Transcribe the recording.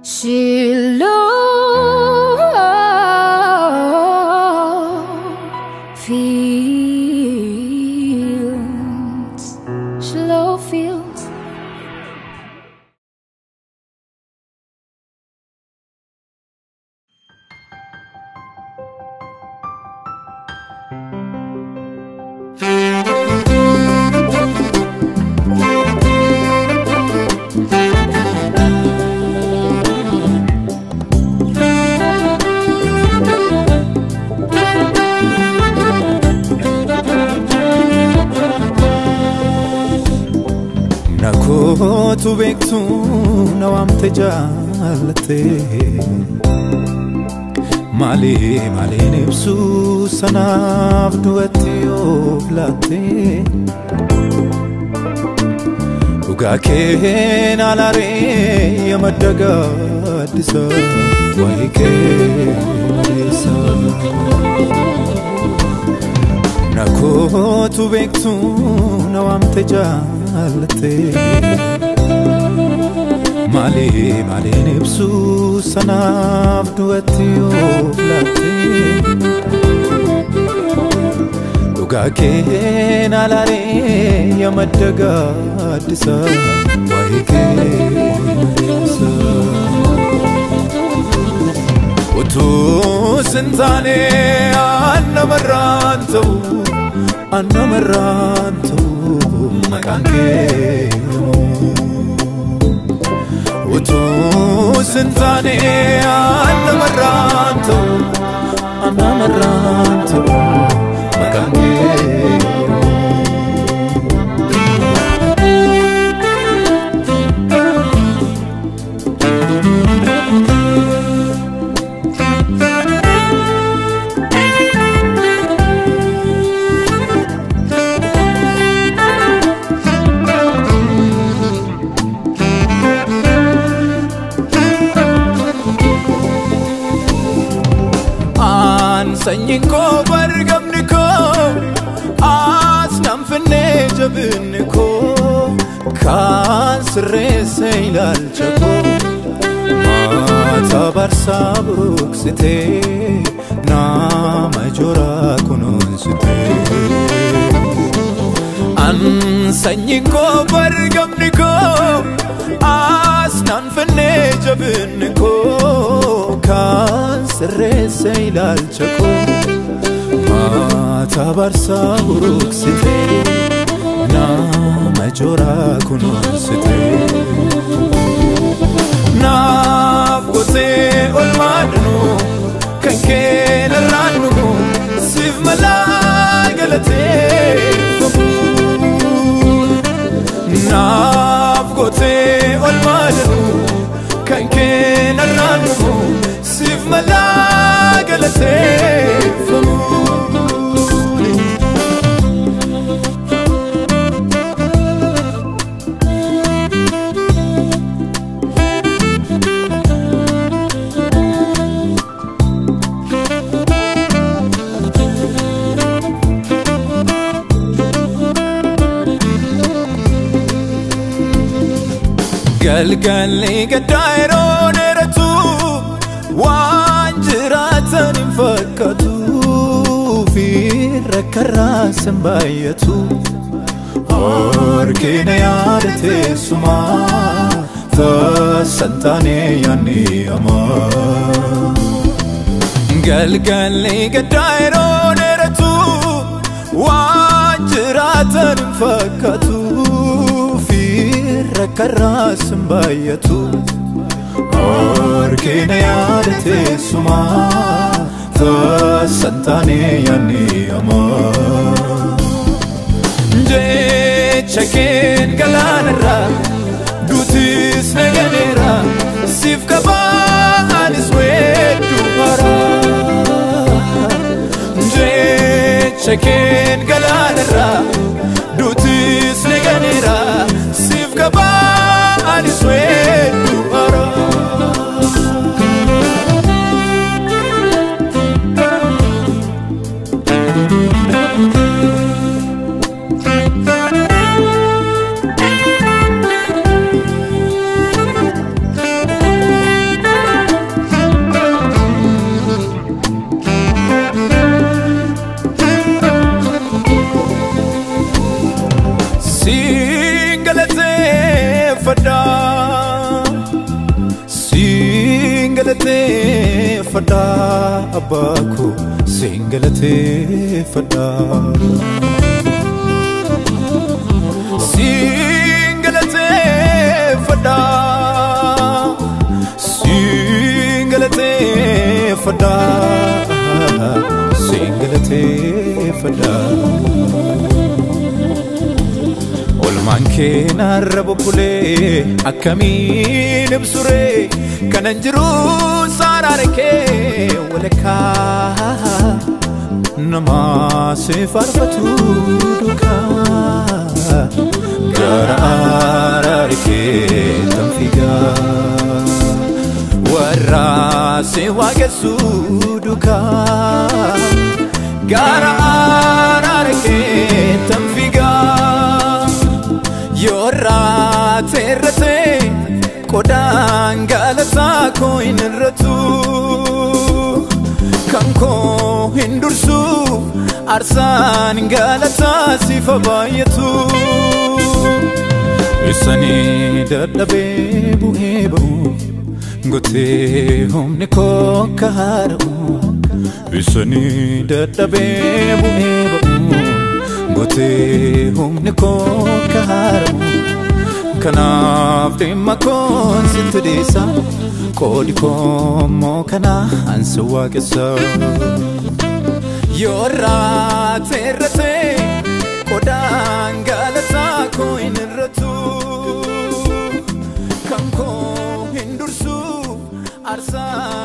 Shiloh Fields, Shiloh Fields. Nakotu beektu na waamte jaallatte malee maleen ibsu sanaaf du'atti of laatte dhugaa keen alaaree yaa madda gaaddisa waa'ee keessa. Nakotu beektu na waamte jaallatte malee maleen ibsu sanaaf du'atti of laatte dhugaa keen alaaree yaa madda gaaddisa waa'ee keessa. Utuu sin taane annamarraan ta'u annamarraan ta'u maqaan kee utuu sin taane annamarraan ta'u annamarraan ta'u maqaan kee. Sanyiin koo bargamni koo as nan finnee jabinni koo kan sirreesse ilaalcha koo maata barsaa buruqsitee nama joraa kunuunsitee. An sanyiin koo bargamni koo as nan finnee jabinni koo kan sirreesse ilaalcha koo maata barsaa buruqsitee nama joraa kunuunsitee. Naaf gootee olmaadhanuu kan kee narraan dhugu siif malaa galateeffamu. Naaf gootee olmaadhanuu kan kee narraan dhugu siif malaa galateeffamu. Galgalli gaddaa yeroo dheeratu waan jiraatan hin fakkaatu fi rakkarraas hin baay'atu. Harkina yaada teessumaa tasan taane yaadni hamaa. Galgalli gaddaa yeroo dheeratu waan jiraatan hin fakkaatu. Rakkarraas hin baay'atu harkina yaada teessumaa tasan taane yaadni hamaa. Jecha keen galaanarraa duutis na ganeera siif qabaa anis weedduu haaraa. Jecha keen galaanarraa duutis na ganeera siif qabaa anis weedduu haaraa. galateeffadha abbaa koo, siin galateeffadha. Siin galateeffadha, siin galateeffadha, siin galateeffadha. Olmaan kee narra bubbulee akkamiin ibsuree, kanan jiru saaraara kee walakkaa namaa si faarfatu duukaa gara araara kee tan fiigaa, warra si waaqessu duukaa gara araara kee tan fiigaa. Yoorraa teerratee qodaan galataa koo hin irratu, kan koo hin dursu aarsaan galataa sifa baay'atu. Isanii dadhabee bu'ee ba'u gootee humni koo akka haara'u. Isanii dadhabee bu'ee ba'u gootee humni koo akka haara'u. Kanaaf dhimma koon sitti dhiisa, qoodi koo immoo kana ansi waaqessa. Yoorraa teerratee qodaan galataa koo hin irratu, kan koo hin dursu aarsaan.